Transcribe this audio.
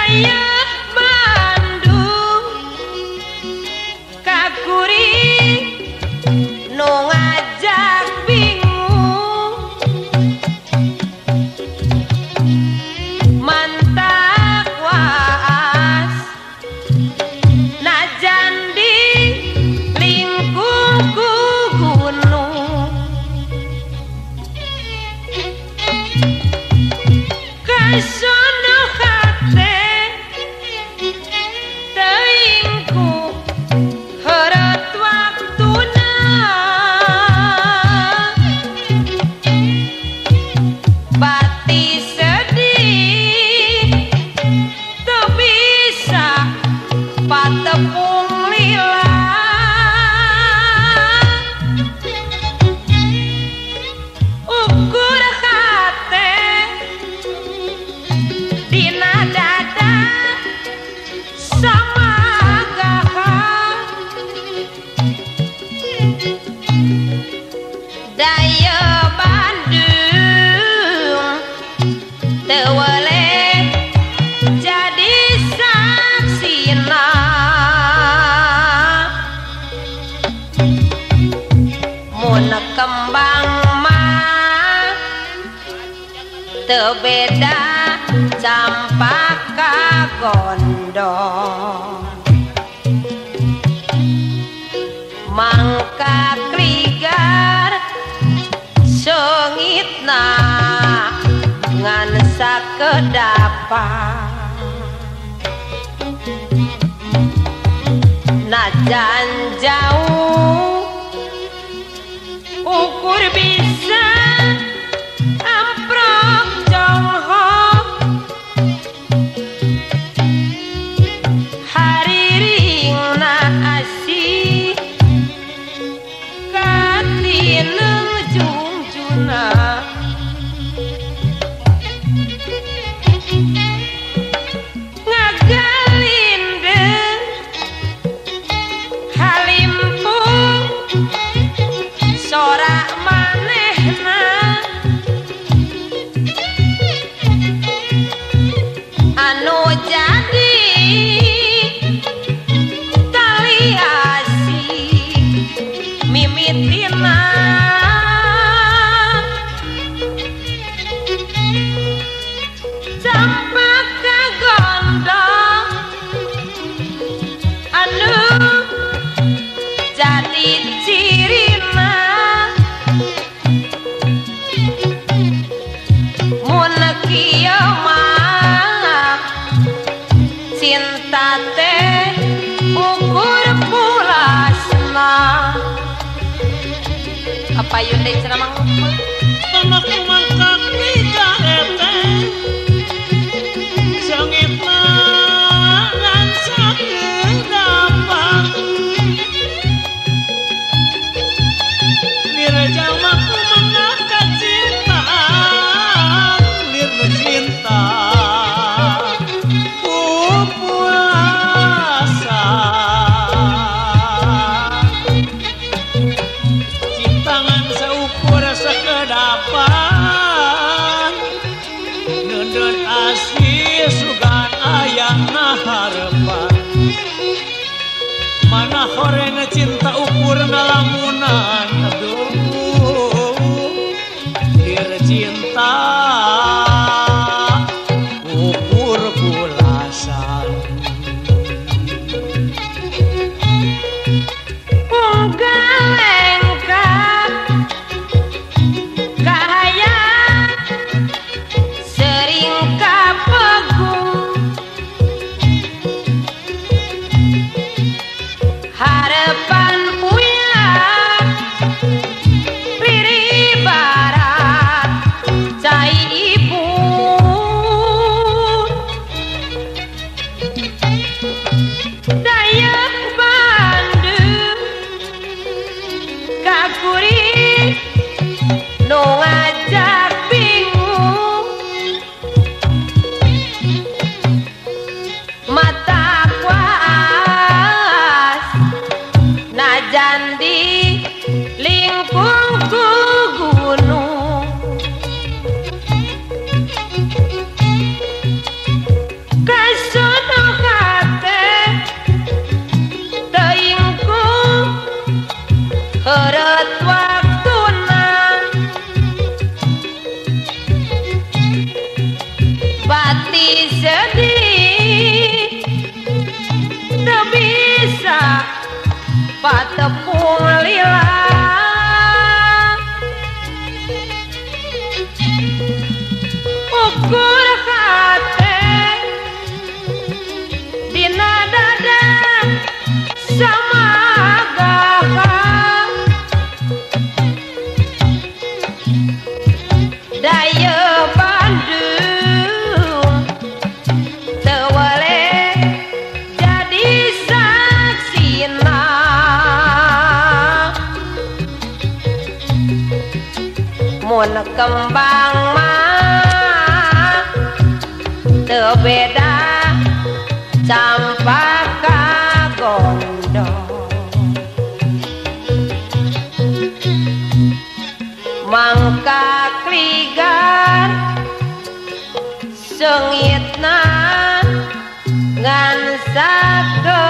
Daya Bandung kakuring nu ngajak bingung mantak waas najan di lingkung ku gunung kasono hate teuing ku heureut waktuna bati sedih teu bisa patepung lila ukur hate dina dada sama gaha Daya Bandung teu weleh jadi saksina mun kembang mah teu beda campaka gondong mangka kligar seungitna ngan sakedapan najan jauh ukur bisa amprok jonghok hariringna asih katineng jungjuna ngagalindeng halimpung sorak manehna anu jadi tali asih mimitina campaka gondong anu jadi cirina mun kieu mah cinta teh ukur pulasna apa yun deui cenah mang Anak mangkak dikarete seungitna ngan sakedapan lir jalma kumaha kacintaan lir nu cinta ku pulasan cinta ngan saukur sakedapan ngeundeut asih sugan ayana harepan mana horeng cinta ukur ngalamunan aduh lir cinta ukur pulasan Unggalengkah kahayang sering kapegung harapan puya riri barat cai sono hate teuing ku heureut waktuna bati sedih teu bisa patepung lila ukur hate dina dada samagaha daya Bandung teu weleh jadi saksina mun kembang mah teu beda campaka gondong mangka kligar seungitna ngan sakedapan.